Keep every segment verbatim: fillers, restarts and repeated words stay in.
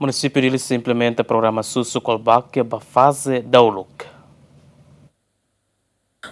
Munisípiu Dili sei implementa programa susuk Walbakia ba faze dauluk.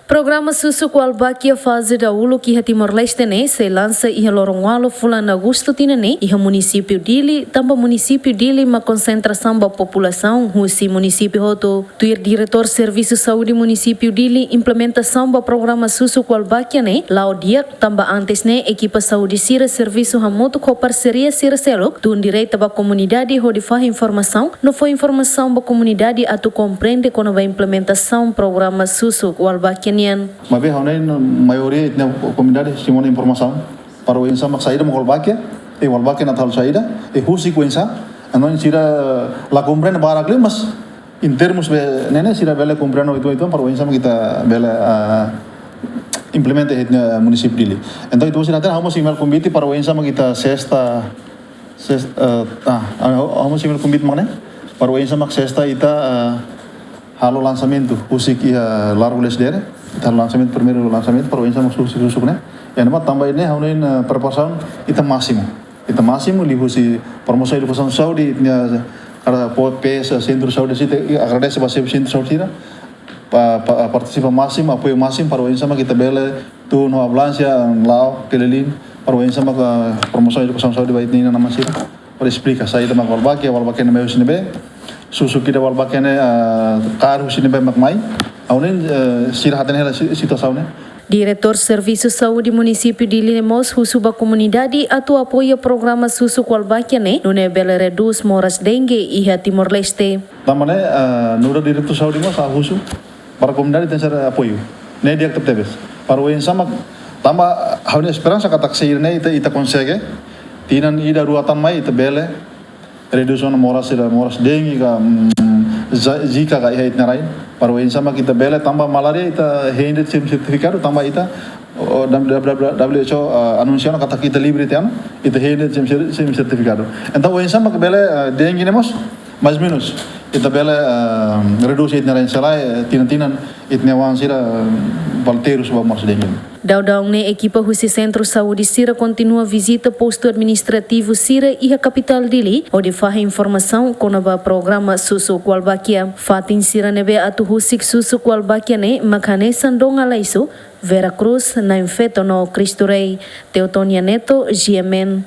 Programa susuk Walbakia faze dauluk iha Timor-Leste ne'e sei lansa iha loron ualu fulan Agostu tinan ne'e iha Munisípiu Dili, tanba Munisípiu Dili mak konsentrasaun ba populasaun husi munisípiu hotu. Tuir Diretór Servisu Saúde Munisípiu Dili, implementasaun ba programa susuk Walbakia ne'e la'o di'ak, tanba antes ne'e ekipa saúde sira servisu hamutuk ho parseria sira seluk, tun direta ba komunidade hodi fahe informasaun no fó informasaun ba komunidade atu komprende kona-ba implementasaun programa susuk Walbakia nian. Maibé ha'u hanoin maioria ita-nia komunidade simu ona informasaun para oinsá mak saida mak Walbakia, e Walbakia nia halo saida, e husik oinsá, hanoin sira la komprende barak liu, mas em termos be ne'e ne'e sira bele komprende uitoan-uitoan para oinsá mak ita bele, ah, implementa iha ita-nia Munisípiu Dili. Entaun ita-boot sira hatene, ha'u mós email konvite para oinsá mak ita sesta, sesta, ah, ah, ha'u, ha'u mós email konvite mak ne'e para oinsá mak sesta ita, ah, halo lansamentu husik iha Largo Lecidere, ita halo lansamentu, primeiru lansamentu para oinsá mak susuk, susuk ne'e. Iha ne'ebá tanba ne'e ha'u hanoin, ah, preparasaun ita másimu. Ita másimu liuhusi promosaun edukasaun saúde, ita-nia kada po-, P S, sentru saúde sira, i agradese ba xefe sentru saúde sira, pa, pa, partisipa másimu, apoiu másimu para oinsá mak ita bele tun ho ambulánsia la'o keliling, para oinsá mak promosaun edukasaun saúde ba ita-nia inan-aman sira. Para esplika saida mak Walbakia, Walbakia ne'e mai husi ne'ebé, susuk ida Walbakia ne'e, ah, kaer husi ne'ebé mak mai. Ha'u hanoin, eh, sira hatene hela si-, situasaun ne'e. Diretór Servisu Saúde Munisípiu Dili ne'e mós husu ba komunidade atu apoia programa susuk Walbakia ne'e, nune'e bele redús moras dengue iha Timor-Leste. Tanba ne'e, eh, nu'udar Diretór Saúde mós ha'u husu para komunidade tenke ser apoiu. Ne'e di'ak tebetebes. Para oinsá mak, tanba ha'u-nia esperansa katak se ida-ne'e ita, ita konsege, tinan ida rua tan mai ita bele redús ona moras sira, moras dengue ka, mm, za-, zika ka iha ita-nia rai. Para oinsá mak ita bele, tanba malária ita hein de'it sem sertifikadu, tanba ita, o, W H O, ah, anunsia ona katak ita livre tiha ona, ita hein de'it sem ser-, sem sertifikadu. Entaun oinsá mak bele, ah, dengue ne'e mós, mais menus, ita bele, ah, redús iha ita-nia rai, selae, eh, tinan-tinan ita-nia oan sira, ah, bele terus ba moras dengue. Daudaun ne'e ekipa husi sentru saúde sira kontinua vizita postu administrativu sira iha kapitál Dili, hodi fahe informasaun kona-ba programa susuk Walbakia. Fatin sira ne'ebé atu husik susuk Walbakia ne'e mak hanesan Dom Aleixo, Vera Cruz, Nain Feto no Cristo Rei. Teotonia Neto, G M N.